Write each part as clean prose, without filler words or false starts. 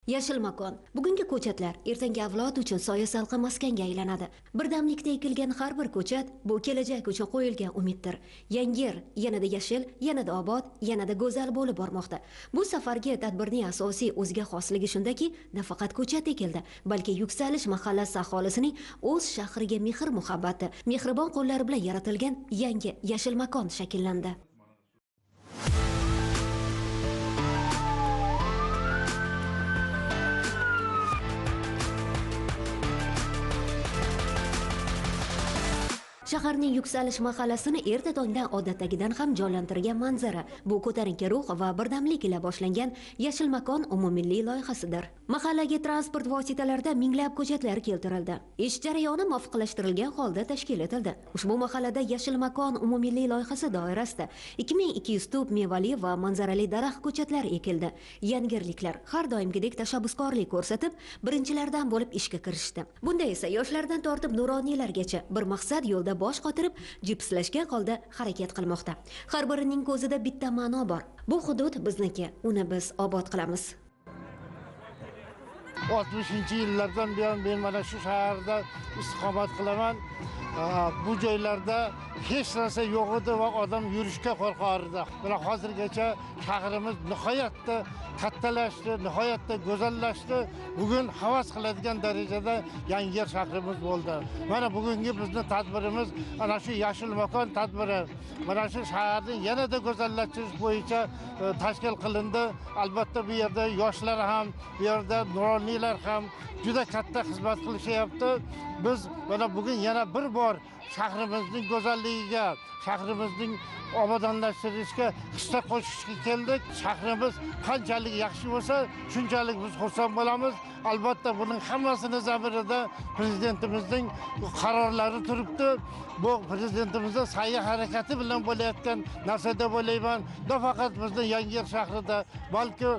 Yashil makon. Bugungi ko'chatlar ertangi avlod uchun soya salqin maskanga aylanadi. Birdamlikda ekilgan har bir ko'chat bu kelajak uchun qo'yilgan umiddir. Yangi yer yanada yashil, yanada obod, yanada go'zal bo'lib bormoqda. Bu safargi tadbirning asosiy o'ziga xosligi shundaki, nafaqat ko'chat ekildi, balki Yuksalish mahallasi aholisining o'z shahriga mehr-muhabbati, mehribon qo'llari bilan yaratilgan yangi yashil makon shakllandi. Shaharning Yuksalish mahallasini erta tongdan odatdagidan ham jonlantirgan manzara bu ko'tarinki ruh va birdamlik ila boshlangan Yashil makon umummilliy loyihasidir. Mahallaga transport vositalarida minglab ko'chatlar keltirildi. Ish jarayoni muvofiqlashtirilgan holda tashkil etildi. Ushbu mahallada Yashil makon umummilliy loyihasi doirasida 2200 tup mevali va manzarali daraxt ko'chatlari ekildi. Yangirliklar har doimgidek tashabbuskorlik ko'rsatib, birinchilardan bo'lib ishga kirishdi. Bunda esa yoshlardan tortib nuroniylargacha bir maqsad yo'lda bosh qotirib, jipslashgan holda harakat qilmoqda. Har birining ko'zida bitta ma'no bor. Bu hudud bizniki, uni biz obod qilamiz. 60-yillardan buyon men mana shu shaharda istiqomat qilaman. Bu joylarda hech narsa yo'q edi va odam yurishga qo'rqardi. Mana hozirgacha shahrimiz nihoyatda kattalashdi, nihoyatda go'zallashdi. Bugun havas qiladigan darajada yangi yer shahrimiz bo'ldi. Mana bugungi bizning tadbirimiz ana shu Yashil makon tadbiri. Mana shu shaharni yanada go'zallashtirish bo'yicha tashkil qilindi. Albatta bu yerda yoshlar ham, bu yerda nuroniylar ham juda katta xizmat qilishyapti. Biz mana bugun yana bir bor shahrimizning go'zalligiga, shahrimizning obodonlashtirishga hissa qo'shishga keldik. Shahrimiz qanchalik yaxshi bo'lsa, shunchalik biz xursand bo'lamiz. Albatta buning hammasini zamirida prezidentimizning qarorlari turibdi. Bu prezidentimizning sa'yi harakati bilan bo'layotgan narsa deb o'ylayman. Nafaqat bizning Yangiyer shahrida, balki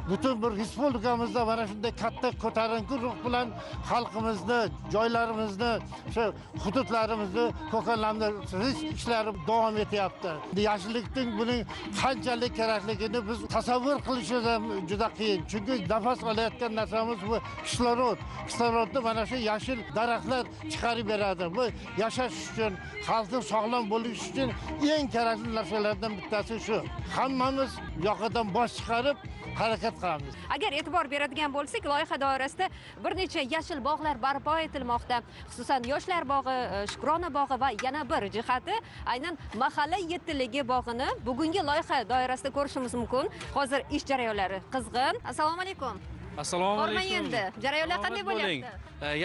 butun bir respublikamizda mana shunday katta ko'tarinki ruh bilan xalqimizni, joylarimizni, shu hududlarimizni ko'kallantirish ishlari davom etyapti. Yashillikning buning qanchalik kerakligini biz tasavvur qilishimiz ham juda qiyin. Chunki nafas olayotgan narsamiz bu kislorod. Kislorodni mana shu yashil daraxtlar chiqarib beradi. Bu yashash uchun, xalqning sog'lom bo'lishi uchun eng kerakli narsalardan bittasi shu. Hammamiz yoqadan bosh chiqarib harakat qilamiz. Agar e'tibor beradigan bo'lsak, loyiha doirasida bir necha yashil bog'lar barpo etilmoqda. Xususan, Yoshlar bog'i, Shukrona bog'i va yana bir jihati aynan mahalla yettiligi bog'ini bugungi loyiha doirasida ko'rishimiz mumkin. Hozir ish jarayonlari qizg'in. Assalomu alaykum. Assalomu alaykum. Endi jarayonlar qanday bo'lyapti?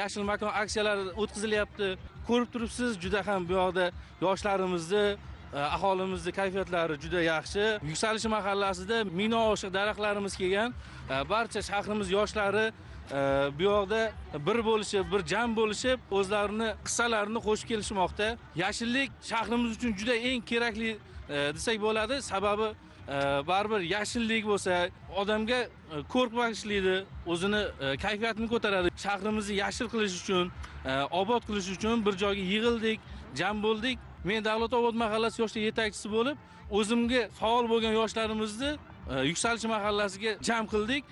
Yashil makon aksiyalari o'tkazilyapti. Ko'rib turibsiz, juda ham bu yoqda yoshlarimizni, aholimizni kayfiyatlari juda yaxshi. Yuksalish mahallasida mingdan oshiq daraxtlarimiz kelgan. Barcha shahrimiz yoshlari bu yoqda bir bo'lishib, bir jam bo'lishib, o'zlarini hissalarini qo'shib kelishmoqda. Yashillik shahrimiz uchun juda eng kerakli desak bo'ladi. Sababi baribir yashillik bo'lsa, odamga ko'rk bag'ishlaydi, o'zini kayfiyatini ko'taradi. Shahrimizni yashil qilish uchun, obod qilish uchun bir joyga yig'ildik, jam bo'ldik. Men Davlatobod mahallasi yoshlar yetakchisi bo'lib, o'zimga faol bo'lgan yoshlarimizni Yuksalish mahallasiga jam qildik.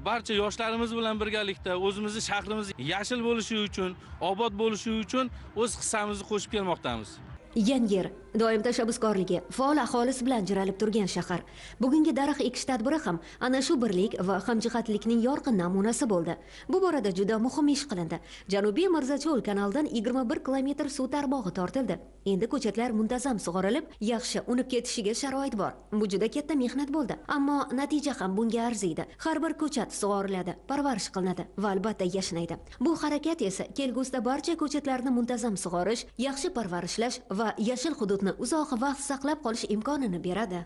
Barcha yoshlarimiz bilan birgalikda o'zimizni shahrimiz yashil bo'lishi uchun, obod bo'lishi uchun o'z hissamizni qo'shib kelmoqdamiz. Yangiyer doim tashabbuskorligi, faol aholisi bilan jiralib turgan shahar. Bugungi daraxt ekish tadbiri ham ana shu birlik va hamjihatlikning yorqin namunasi bo'ldi. Bu borada juda muhim ish qilindi. Janubiy Mirzacho'l kanalidan 21 kilometr suv tarmog'i tortildi. Endi ko'chatlar muntazam sug'orilib, yaxshi unib ketishiga sharoit bor. Bu juda katta mehnat bo'ldi, ammo natija ham bunga arziydi. Har bir ko'chat sug'oriladi, parvarish qilinadi va albatta yashnaydi. Bu harakat esa kelgusida barcha ko'chatlarni muntazam sug'orish, yaxshi parvarishlash va yashil hududni uzoq vaqt saqlab qolish imkonini beradi.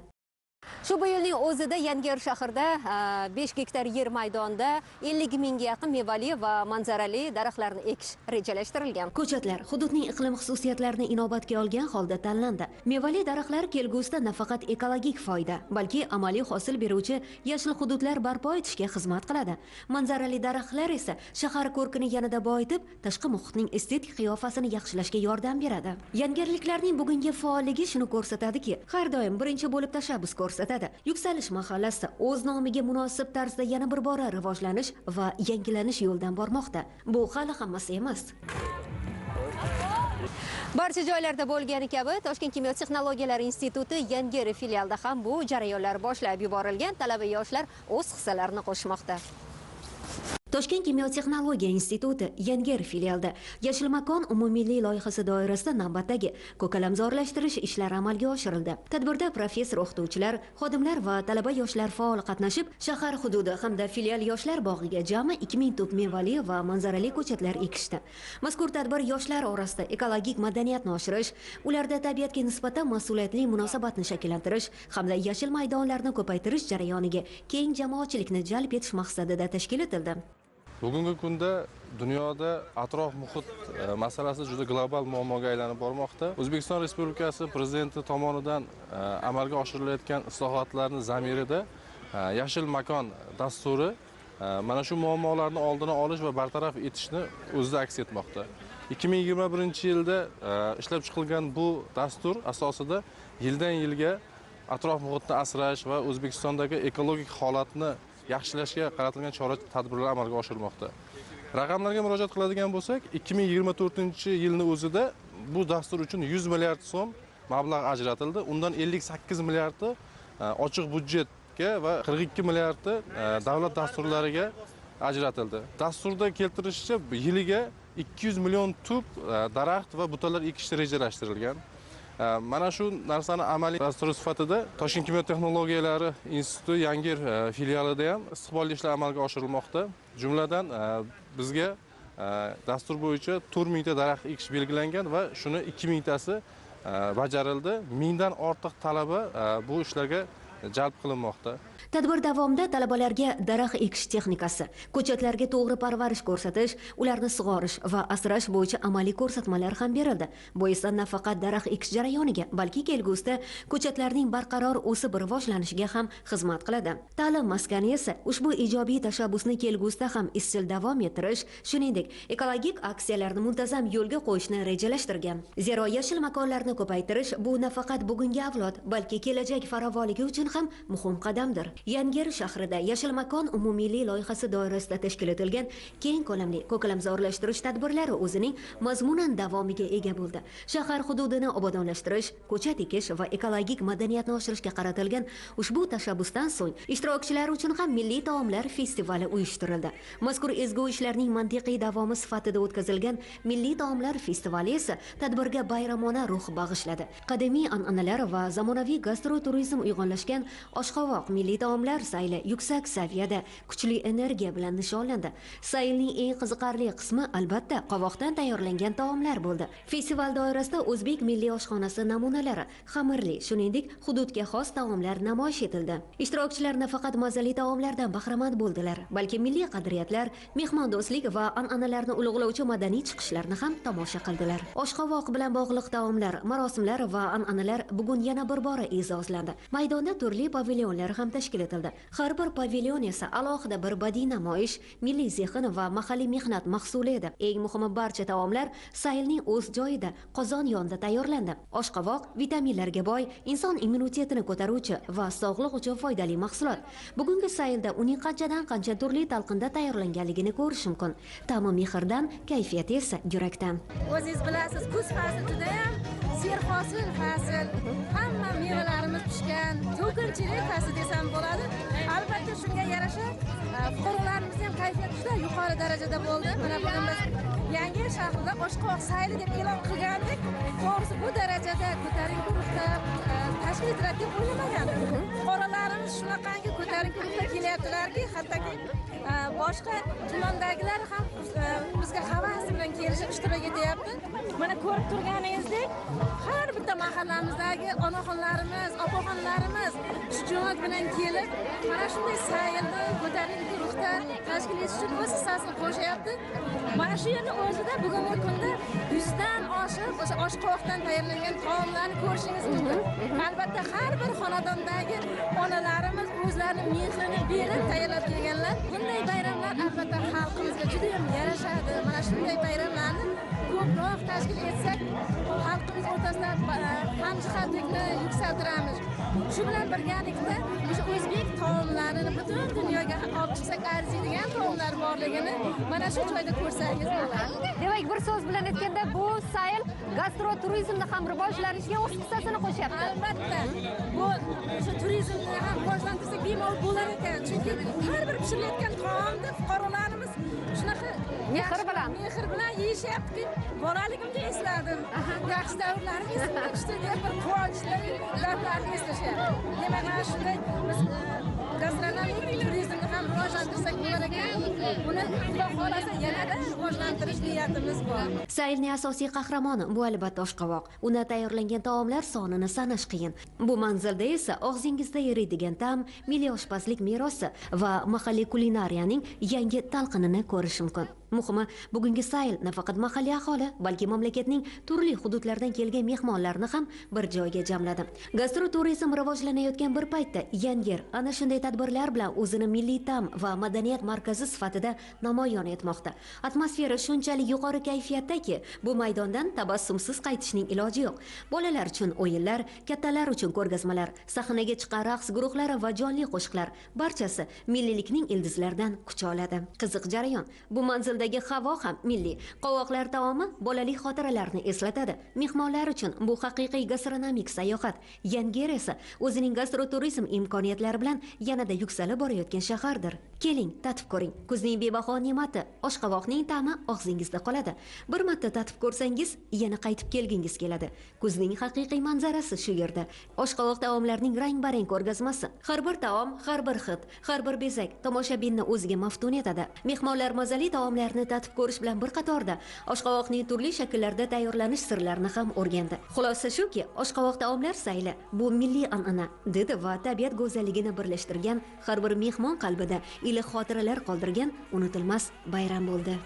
Shu bu yilning o'zida Yangiyer shahrida 5 gektar yer maydonida 50 mingga yaqin mevali va manzarali daraxtlarni ekish rejalashtirilgan. Ko'chatlar hududning iqlim xususiyatlarini inobatga olgan holda tanlandi. Mevali daraxtlar kelgusida nafaqat ekologik foyda, balki amaliy hosil beruvchi yashil hududlar barpo etishga xizmat qiladi. Manzarali daraxtlar esa shahar ko'rkini yanada boyitib, tashqi muhitning estetik qiyofasini yaxshilashga yordam beradi. Yangiyerliklarning bugungi faolligi shuni ko'rsatadiki, har doim birinchi bo'lib tashabbus ko'rsatish ko'rsatadi. Yuksalish mahallasi o'z nomiga munosib tarzda yana bir bora rivojlanish va yangilanish yo'lidan bormoqda. Bu hali hammasi emas. Barcha joylarda bo'lgani kabi Toshkent kimyo texnologiyalari instituti Yangiyer filialida ham bu jarayonlar boshlab yuborilgan. Talaba yoshlar o'z hissalarini qo'shmoqda. Toshkent kimyo texnologiya instituti Yangiyer filialida Yashil makon umummilliy loyihasi doirasida navbatdagi ko'kalamzorlashtirish ishlari amalga oshirildi. Tadbirda professor o'qituvchilar, xodimlar va talaba yoshlar faol qatnashib, shahar hududi hamda filial yoshlar bog'iga jami 2000 tup mevali va manzarali ko'chatlar ekishdi. Mazkur tadbir yoshlar orasida ekologik madaniyatni oshirish, ularda tabiatga nisbatan mas'uliyatli munosabatni shakllantirish hamda yashil maydonlarni ko'paytirish jarayoniga keng jamoatchilikni jalb etish maqsadida tashkil etildi. Bugungi kunda dunyoda atrof muhit masalasi juda global muammoga aylanib bormoqda. O'zbekiston Respublikasi prezidenti tomonidan amalga oshirilayotgan islohotlarning zamirida Yashil makon dasturi mana shu muammolarni oldini olish va bartaraf etishni o'zida aks etmoqda. 2021-yilda ishlab chiqilgan bu dastur asosida yildan yilga atrof muhitni asrash va O'zbekistondagi ekologik holatni yaxshilashga qaratilgan chora tadbirlar amalga oshirilmoqda. Raqamlarga murojaat qiladigan bo'lsak, 2024-yilning o'zida bu dastur uchun 100 milliard so'm mablag' ajratildi. Undan 58 milliardi ochiq budjetga va 42 milliardi davlat dasturlariga ajratildi. Dasturda keltirilishicha, yiliga 200 million tup daraxt va butalar ekish rejalashtirilgan. Mana shu narsani amaliy dasturi sifatida Toshkent kimyo texnologiyalari instituti Yangiyer filialida ham istiqbolli ishlar amalga oshirilmoqda. Jumladan bizga dastur bo'yicha 4000 ta daraxt ekish belgilangan va shuni 2000 tasi bajarildi. 1000 dan ortiq talaba bu ishlarga jalb qilinmoqda. Tadbir davomida talabalarga daraxt ekish texnikasi, ko'chatlarga to'g'ri parvarish ko'rsatish, ularni sug'orish va asrash bo'yicha amaliy ko'rsatmalar ham berildi. Bu esa nafaqat daraxt ekish jarayoniga, balki kelgusida ko'chatlarning barqaror o'sib rivojlanishiga ham xizmat qiladi. Ta'lim maskani esa ushbu ijobiy tashabbusni kelgusida ham izchil davom ettirish, shuningdek, ekologik aksiyalarni muntazam yo'lga qo'yishni rejalashtirgan. Zero yashil makonlarni ko'paytirish bu nafaqat bugungi avlod, balki kelajak farovonligi uchun ham muhim qadamdir. Yangiyer shahrida Yashil makon umummilliy loyihasi doirasida tashkil etilgan keng ko'lamli ko'kalamzorlashtirish tadbirlari o'zining mazmunan davomiga ega bo'ldi. Shahar hududini obodonlashtirish, ko'chat ekish va ekologik madaniyatni oshirishga qaratilgan ushbu tashabbusdan so'ng ishtirokchilar uchun ham milliy taomlar festivali uyushtirildi. Mazkur ezgu ishlarning mantiqiy davomi sifatida o'tkazilgan milliy taomlar festivali esa tadbirga bayramona ruh bag'ishladi. Qadimiy an'analar va zamonaviy gastroturizm uyg'onlashgan oshqovoq milliy taomlar sayli yuksak saviyada kuchli energiya bilan nishonlandi. Saylning eng qiziqarli qismi albatta qovoqdan tayyorlangan taomlar bo'ldi. Festival doirasida o'zbek milliy oshxonasi namunalari, xamirli, shuningdek, hududga xos taomlar namoyish etildi. Ishtirokchilar nafaqat mazali taomlardan bahramand bo'ldilar, balki milliy qadriyatlar, mehmondo'stlik va an'analarni ulug'lovchi madaniy chiqishlarni ham tomosha qildilar. Oshqovoq bilan bog'liq taomlar, marosimlar va an'analar bugun yana bir bora e'zozlandi. Maydonda turli pavilyonlar ham tashkil etildi. Har bir pavilyon esa alohida bir badiiy namoyish, milliy zehn va mahalliy mehnat mahsuli edi. Eng muhimi, barcha taomlar saylning o'z joyida, qozon yonida tayyorlandi. Oshqovoq vitaminlarga boy, inson immunitetini ko'taruvchi va sog'liq uchun foydali mahsulot. Bugungi saylda uning qanchadan qancha turli talqinda tayyorlanganligini ko'rish mumkin. Ta'mi mehrdan, kayfiyati esa yurakdan. O'zingiz bilasiz, kuz fasli juda ham serhosil fasl. Hamma mevalarimiz pishgan, to'kinchilik fasli desam bo'ladi. Albatta shunga yarasha fuqarolarimiz ham kayfiyati juda yuqori darajada bo'ldi. Mana bugun biz Yangiyer shahrida oshqovoq sayli deb e'lon qilgandik. To'g'risi bu darajada ko'tarinki ruhda tashkil etiladi deb o'ylamagandim. Fuqarolarimiz shunaqangi ko'tarinki ruhda kelyaptilarki, hattoki boshqa tumandagilar ham bizga havas bilan kelishib ishtirok etyapti. Mana ko'rib turganingizdek, har bitta mahallamizdagi onaxonlarimiz, opaxonlarimiz shijoat bilan kelib, mana shunday saylni ko'tarinki ruhda tashkil etish uchun o'z hissasini qo'shyapti. Mana shu yerni o'zida bugungi kunda 100 dan oshiq o'sha oshqovoqdan tayyorlangan taomlarni ko'rishingiz mumkin. Albatta har bir xonadondagi onalarimiz o'zlarining mehrini berib tayyorlab kelganlar. Bunday bayramlar albatta xalqimizga juda ham yarashadi. Mana shunday bayramlarni ko'proq tashkil etsak, xalqimiz o'rtasida hamjihatlikni yuksaltiramiz. Shu bilan birgalikda o'sha o'zbek taomlarini butun dunyoga olib chiqsak arziydigan taomlar borligini mana shu joyda ko'rsangiz bo'ladi. Demak, bir so'z bilan aytganda, bu sayl gastroturizmni ham rivojlanishiga o'z hissasini qo'shyapti. Albatta, bu o'sha turizmni ham rivojlantirsak bemalol bo'lar ekan. Chunki har bir pishirilayotgan taomni fuqarolarimiz shunaqa mehr bilan yeyishyaptiki, bolaligimda esladim, yaxshi davrlarim esimga tushdi deb bir quvonchli damlarni eslashyapti. Demak, mana shunday biz gastronomik turizmni ham rivojlantirsak bo'lar ekan. Buni Xudo xohlasa yanada rivojlantirish niyatimiz bor. Saylning asosiy qahramoni bu albatta oshqovoq. Unda tayyorlangan taomlar sonini sanash qiyin. Bu manzilda esa og'zingizda eriydigan ta'm, milliy oshpazlik merosi va mahalliy kulinariyaning yangi talqinini ko'rish mumkin. Muhimi, bugungi sayl nafaqat mahalliy aholi, balki mamlakatning turli hududlaridan kelgan mehmonlarni ham bir joyga jamladi. Gastroturizm rivojlanayotgan bir paytda Yangiyer ana shunday tadbirlar bilan o'zini milliy ta'm va madaniyat markazi sifatida namoyon etmoqda. Atmosfera shunchalik yuqori kayfiyatdaki, bu maydondan tabassumsiz qaytishning iloji yo'q. Bolalar uchun o'yinlar, kattalar uchun ko'rgazmalar, sahnaga chiqqan raqs guruhlari va jonli qo'shiqlar barchasi milliylikning ildizlaridan kuch oladi. Qiziq jarayon. Bu manzil havo ham milliy. Qovoqlar taomi bolalik xotiralarni eslatadi. Mehmonlar uchun bu haqiqiy gastronomik sayohat. Yangiyer esa o'zining gastroturizm imkoniyatlari bilan yanada yuksalib borayotgan shahardir. Keling, tatib ko'ring. Kuzning bebaho ne'mati, oshqovoqning ta'mi og'zingizda qoladi. Bir marta tatib ko'rsangiz, yana qaytib kelgingiz keladi. Kuzning haqiqiy manzarasi shu yerda. Oshqovoq taomlarining rang-barang ko'rgazmasi. Har bir taom, har bir hid, har bir bezak tomoshabinni o'ziga maftun etadi. Mehmonlar mazali taomlar tatib ko'rish bilan bir qatorda oshqovoqning turli shakllarda tayyorlanish sirlarini ham o'rgandi. Xulosa shuki, oshqovoq taomlar sayli bu milliy an'ana, didi va tabiat go'zalligini birlashtirgan, har bir mehmon qalbida iliq xotiralar qoldirgan unutilmas bayram bo'ldi.